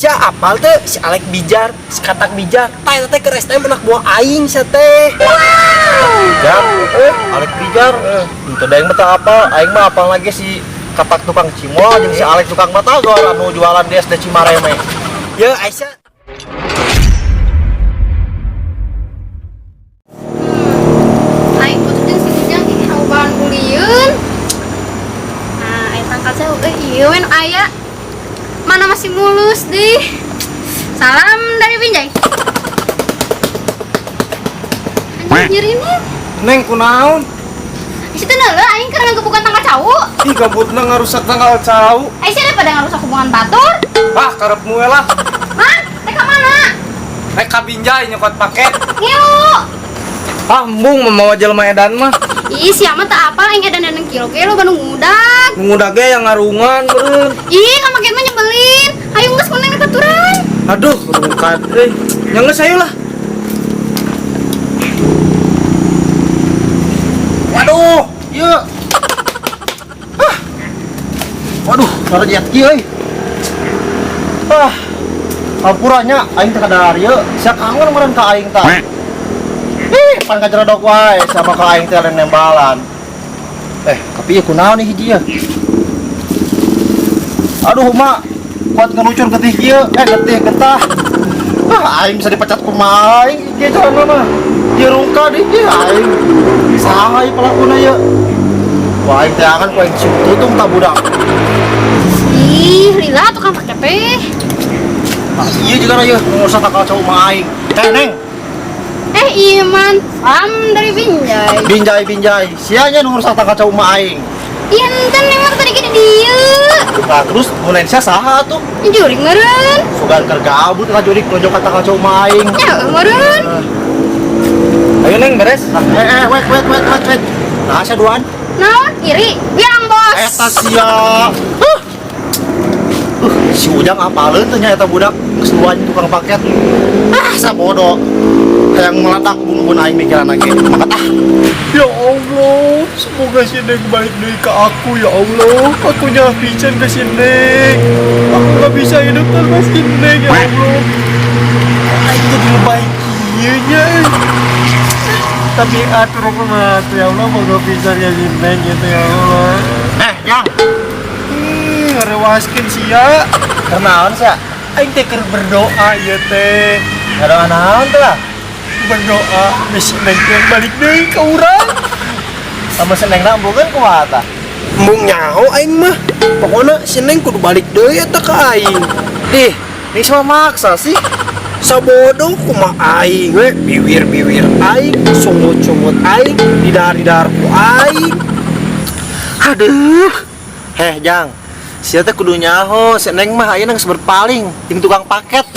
Sia apal teh si Alek Bijar, si Katak Bijar. Tah eta teh keur STM anak buah aing sia teh. Bijar, Alek Bijar. Henteu da aing mah teu apal, aing mah apal lagi si Katak tukang cimol jeung si Alek tukang batagor anu jualan di SD Cimareme. Ya Aisyah. Aing putus jeung si Ujang ini hauban bulieun. Nah, aing tangkal saya ieu we nu aya. Mana masih mulus deh. Salam dari Binjai. Anjir ini. Neng kunaon? Isi teh neuleuh aing keur ngagebukan tangkal cau. Ih gabutna ngarusak tangkal cau. Aisyah daripada ngarusak hubungan batur. Ah karepmu we lah. Man, rek ka mana? Rek ka Binjai nyokot paket. Ngilu. Ah embung mamawa jelema edan mah. Ih, sia mah teu apal aing edan edan kilo ge lo Bandung ngudag. Ngudag ge yang ngarungan meureun. Ih, ngamakeun mah nyebelin. Hayu geus meneng baturan. Aduh, rungkad euy. Nya geus ayo lah. Waduh, ieu. Ah. Waduh, suara jet kieu euy. Ah. Hampura nya aing teh kadar ieu, sia kangen meureun ka aing tah. Ih, pan kajerodok wae sama ka aing teh lain nembalan. Tapi ieu kunaon nih hiji ya? Aduh, mak, kuat ngelucur getih kieu, getih getah. Ah, aing bisa dipecat kumaha aing kieu carana mah. Ieu rungkad ieu aing. Saha ieu pelakuna ieu? Wah, aing teangan ku aing cium tutung tak budak. Ih, lila tukang paket teh. Nah, iya juga lah ieu ngurus tangkal cau mah aing. Neng. Iman, salam dari Binjai. Binjai, Binjai. Sia nya nu ngurus tangkal cau mah aing. Iya, enten neng mah tadi gede dieu. Nah, terus ngunain sia saha tuh? Jurik meureun. Sugan keur gabut lah jurik nonjok ka tangkal cau mah aing. Ya, meureun. Ayo Neng beres. Nah, wait, wait, wait, wait, wait. Nah, sia duaan. Naon? Iri, bilang bos. Eta sia. Huh. Si Ujang apaleun teh nya eta budak geus duaan tukang paket. Ah, sabodo. Hayang meledak bun-bun aing mikiran lagi. Makat ah. Ya Allah, semoga si Neng balik deui ke aku ya Allah. Aku nyalah pisan ke si Neng. Aku gak bisa hidup tanpa si Neng ya Allah. Aing jadi lebay kieu nya. Tapi atur aku mah ya Allah, moga pisan ya si Neng gitu ya Allah. Yang. Ngarewaskeun sia. Kunaon sia? Aing teh keur berdoa ieu teh. Ngadoa naon teh lah? Berdoa si Neng teh balik deui ka urang. Sama si Neng na embungeun kumaha tah? Embung nyaho aing mah. Pokona si Neng kudu balik deui eta ka aing. Dih, ini semua maksa sih. Sabodo kumaha aing we, biwir-biwir aing, sungut-sungut aing, didahar-didahar ku aing. Aduh. Heh, Jang. Sia teh kudu nyaho, si Neng mah ayeuna geus berpaling jeung tukang paket.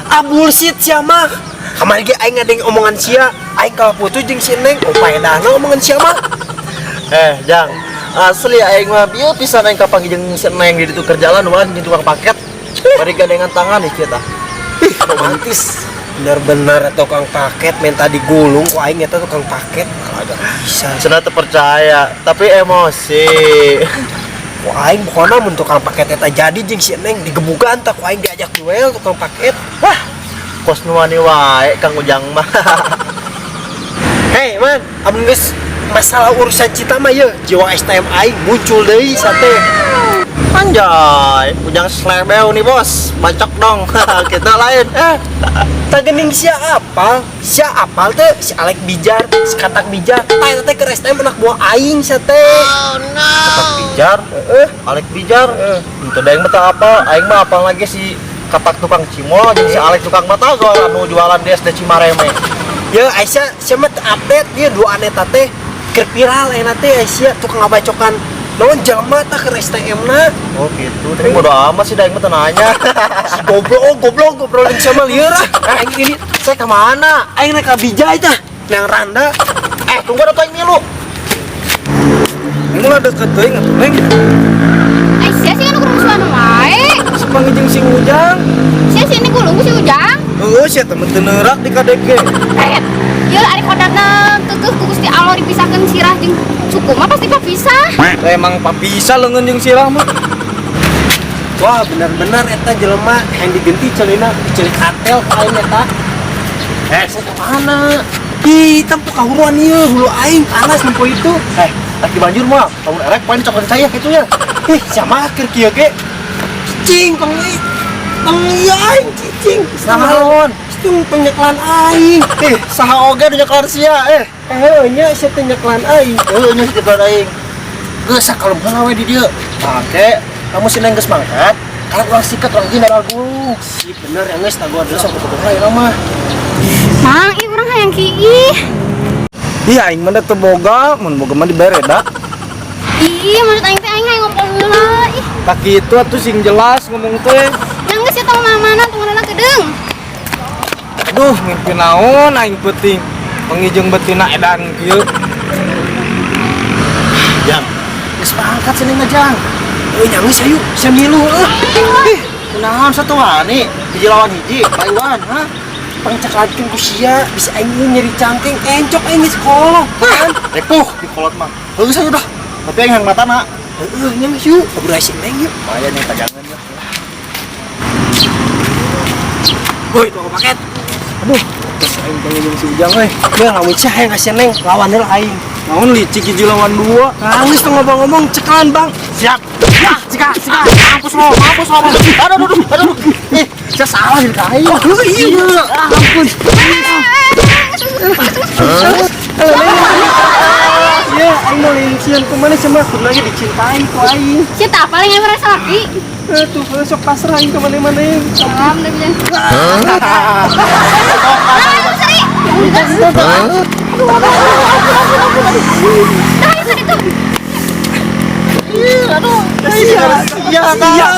Ah bullshit sia mah. Kamari ge aing ngadeng omongan sia, aing kalah putus jeung si Neng, oh paedahna omongan sia mah. Jang. Asli aing mah bieu pisan aing kapanggih jeung si Neng di ditu keur jalan wan jeung tukang paket. Bari gandengan tangan nih kita. Ih, romantis. Bener-bener tukang paket minta digulung ku aing eta tukang paket. Kagak bisa. Cenah teu percaya, tapi emosi. Ku aing pokona mun tukang paket eta jadi jeung si Neng digebukan tah ku aing diajak duel tukang paket. Wah, kos nu wani wae Kang Ujang mah. Hei man, amun geus masalah urusan cinta mah ye, jiwa STM aing muncul deui sate. Anjay, Ujang slebeu nih bos, bacok dong. Kita lain. Tah geuning sia apal? Sia apal teh si Alek Bijar, si Katak Bijar. Tah eta teh keur STM anak buah aing sia teh. Oh, no. Katak Bijar, Alek Bijar. Henteu da aing mah teu apal, aing mah apal lagi si Katak tukang cimol jeung si Alek tukang batagor anu jualan di SD Cimareme. Ya Aisyah, sia mah teu update ieu dua aneta teh keur viral ayeuna teh Aisyah tukang ngabacokan naon jelema tah keur STM na. Oh gitu, tapi bodo amat sih da aing mah teu nanya. Si goblok, goblok, goblok jeung sama lieur ah. Aing ini saya ke mana? Aing rek ka Bijai tah, nang Randa. Tunggu atuh aing milu. Neng lah deket teuing atuh Neng. Aisyah sih kan ukur musuhan wae. Sepangi jeung si Ujang. Sia sih ini gulung si Ujang. Heueuh sia teh teu neurak di KDG. Ieu ari kodarna kekeuh ku Gusti Allah dipisahkeun sirah jeung suku mah pasti papisah. Teh emang papisah leungeun jeung sirah mah. Wah, bener-bener eta jelema yang digenti celina celik katel ku aing eta. Eh, saya kemana? Ih, tempo kahuruan ieu, hulu aing panas nempo itu. Eh, laki banjur mah, lamun erek poin coklat saya gitu ya. Ih, siapa keur kieu ge? Cicing tong tong ieu aing cicing. Naon? Itu penyeklan aing. Eh, saha oge nu nyeklan sia eh. Eh, heuh nya sia teh nyeklan aing. Heuh nya sia nyeklan aing. Geus sakalem heula we di dieu. Make kamu si Neng geus mangkat, karena urang sikat urang gini gulung. Si bener ya geus tagor deui sok bogoh ieu mah. Mang, ih urang hayang kiih. Ih, aing mah da teu boga, mun boga mah dibere da. Ih, maksud aing teh aing hayang ngompol heula. Ih, Tak kitu atuh sing jelas ngomong teh. yang geus ya tong mana-mana tong mana kedeung. Aduh, mimpi naon aing peuting. Pangijeng betina edan kieu. Jang, geus mangkat si Neng mah Jang. Euy nyangis ayo, sia ngilu euy. Ih, kunaon satu wani, hiji lawan hiji, Pak Iwan, ha? Pangcekladkeun ku sia, bisa aing nyeri cangking, encok aing geus kolot, kan? Repuh di kolot mah. Heuh geus dah. Tapi aing hayang matana. Heueuh nya geus yuk, kabur si Neng yuk. Lumayan yang tajangan yuk. Woi, itu paket. Aduh, terus aing pengen jeung si Ujang euy. Beuh, lamun sia hayang ka si Neng, lawan heula aing. Naon licik hiji lawan dua. Nangis tuh ngomong-ngomong cekalan bang. Siap. Ya, cika, cika. Mampus lo, mampus lo. Aduh, aduh, aduh, aduh. Eh, saya salah jadi kain. Oh, iya. Ah, ampun. Ya, aing mau lincian kemana sih mah? Kudu lagi dicintai ku aing. Sia teh apa yang merasa laki? Eh, tuh, sok pasrah aing kemana-mana. Salam deh Ujang. Ah, seri. Aduh, aduh, aduh, aduh, aduh. Dah, itu itu. Aduh. Iya, iya, iya.